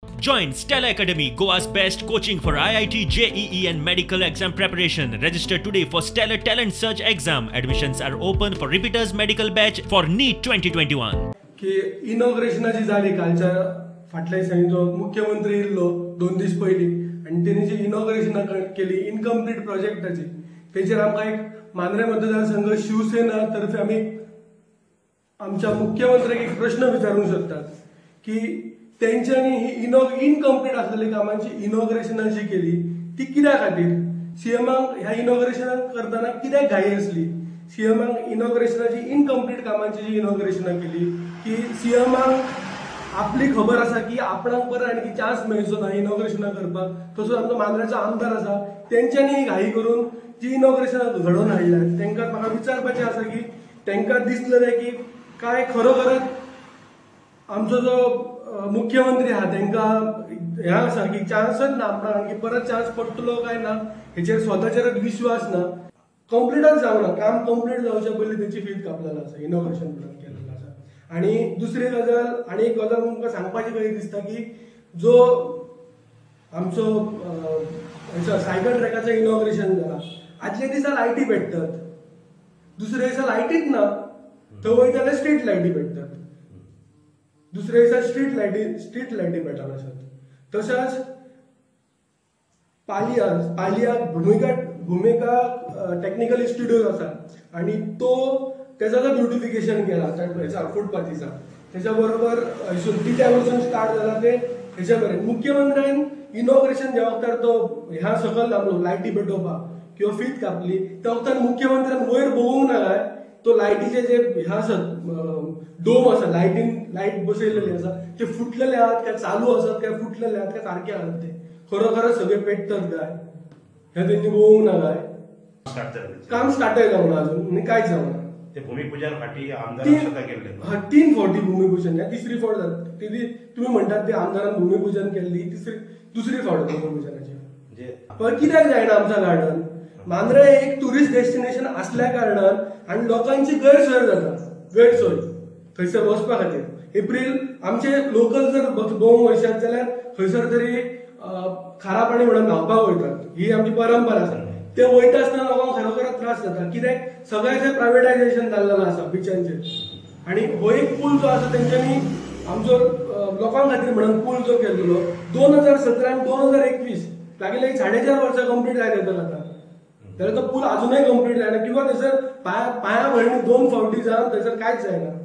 Join Stella Academy, Goa's best coaching for IIT, JEE and medical exam preparation. Register today for Stellar Talent Search exam. Admissions are open for repeaters medical batch for NEET 2021. की इनॉग्रेशनाची जाली कालच्या फाटल्या दिसांनी जो मुख्यमंत्री येयल्लो 2 दीस पयलीं आनी तेणी जी इनॉग्रेशनां केली इनकम्प्लीट प्रोजेक्टाची, तेचेर आमकां एक मांद्रें मतदारसंघ शिवसेना तर्फे आमी आमच्या मुख्यमंत्र्याक एक प्रश्न विचारूंक शकतात की तेंच्यांनी ही इनकम्प्लीट आसलेली कामांची इनॉग्रेशनां जी केली ती कित्या खातीर? सीएमाक ह्या इनॉग्रेशनां करतना कित्याक घाई आसली? सीएमाक इनॉग्रेशनाची इनकम्प्लीट कामांची जी इनॉग्रेशनां केली की सीएमाक आपली खबर आसा की आपणाक परत आणखी चान्स मेळचो ना इनॉग्रेशनां करपाक. तसोच आमचो मांद्रेचो आमदार आसा, तेंच्यांनी ही घाई करून जी इनॉग्रेशनां घडोवन हाडल्यात तेंकां म्हाका विचारपाचें आसा की तेंकां दिसलें की काय खरोखरच आमचो जो मुख्यमंत्री आहा तेंकां हें आसा की चान्सच ना, आपणाक आणखी परत चान्स पडटलो काय ना हेचेर स्वताचेरच विश्वास ना. कंप्लीटच जावना, काम कंप्लीट जावच्या पयलीं तेची फीत कापलेलो आसा, इनॉग्रेशन म्हणून केलेलो आसा. आनी दुसरी गजाल, आनी एक गजाल तुमकां सांगपाची कशी दिसता की जो आमचो सायकल ट्रॅकाचो इनॉग्रेशन जाला, आदल्या दिसा लायटी पेट्टात, दुसऱ्या दिसा लायटीच ना, थंय वयता जाल्यार स्ट्रीट लायटी पेट्टात, दुसऱ्या दिसा स्ट्रीट लायटी पेटना आसात. तशेंच पालिया भुमिका टॅक्निकल इन्स्टिट्यूट आसा आनी तो तेजो जो ब्युटिफिकेशन केला फुटपाथीचा, तेच्या बरोबर तिच्या वरसून स्टार्ट जाला ते हेच्या मेरेन मुख्यमंत्र्यान इनॉग्रेशन ज्या वखतार तो ह्या सकयल दामलो लायटी पेटोवपाक किंवा फीत कापली त्या वखतार मुख्यमंत्र्यान वयर बघूंक ना काय तो लायटीचे जे ह्या आसत डोम आसा, लायटीन लायट बसयलेली आसा, ते फुटलेले आहात काय चालू आसात काय फुटलेले आहात काय सारखे आहात, ते खरोखरच सगळे पेटतात काय हे तेंनी बघूंक ना काय? काम स्टार्ट जावना अजून आनी कांयच जावना. ते भूमिपूजन फाटी आमदारान सुद्दां केल्लें. हा, 3 फावटी भूमिपूजन, ह्या तिसरी फावट जाता. तुमी म्हणटात ते आमदारान भूमिपूजन केल्ली दुसरी फावट भूमिपूजनाची. पण कित्याक जायना आमच्या गार्डन? मांद्रें एक ट्युरिस्ट डेस्टिनेशन आसल्या कारणान आनी लोकांची गैरसोय जाता, गैरसोय थंयसर वचपा खातीर. एप्रील आमचे लोकल जर भोंवंक वयशात जाल्यार खंयसर तरी खारा पाणी म्हणून न्हांवपाक वयतात, ही आमची परंपरा आसा. ते वयता आसतना लोकांक खरोखर त्रास जाता कित्याक सगळ्याचें प्रायवेटायजेशन जाल्लें आसा बिचांचेर. आनी हो एक पूल जो आसा तेंच्यांनी आमचो लोकां खातीर म्हणून पूल जो केल्लो 2017 आनी 2021 लागीं लागीं 4.5 वर्सां कंप्लीट जायत येतात आतां, जाल्यार तो पूल अजुनय कंप्लीट जायना किंवा थंयसर पांया भरणी 2 फावटी जावन थंयसर कांयच जायना.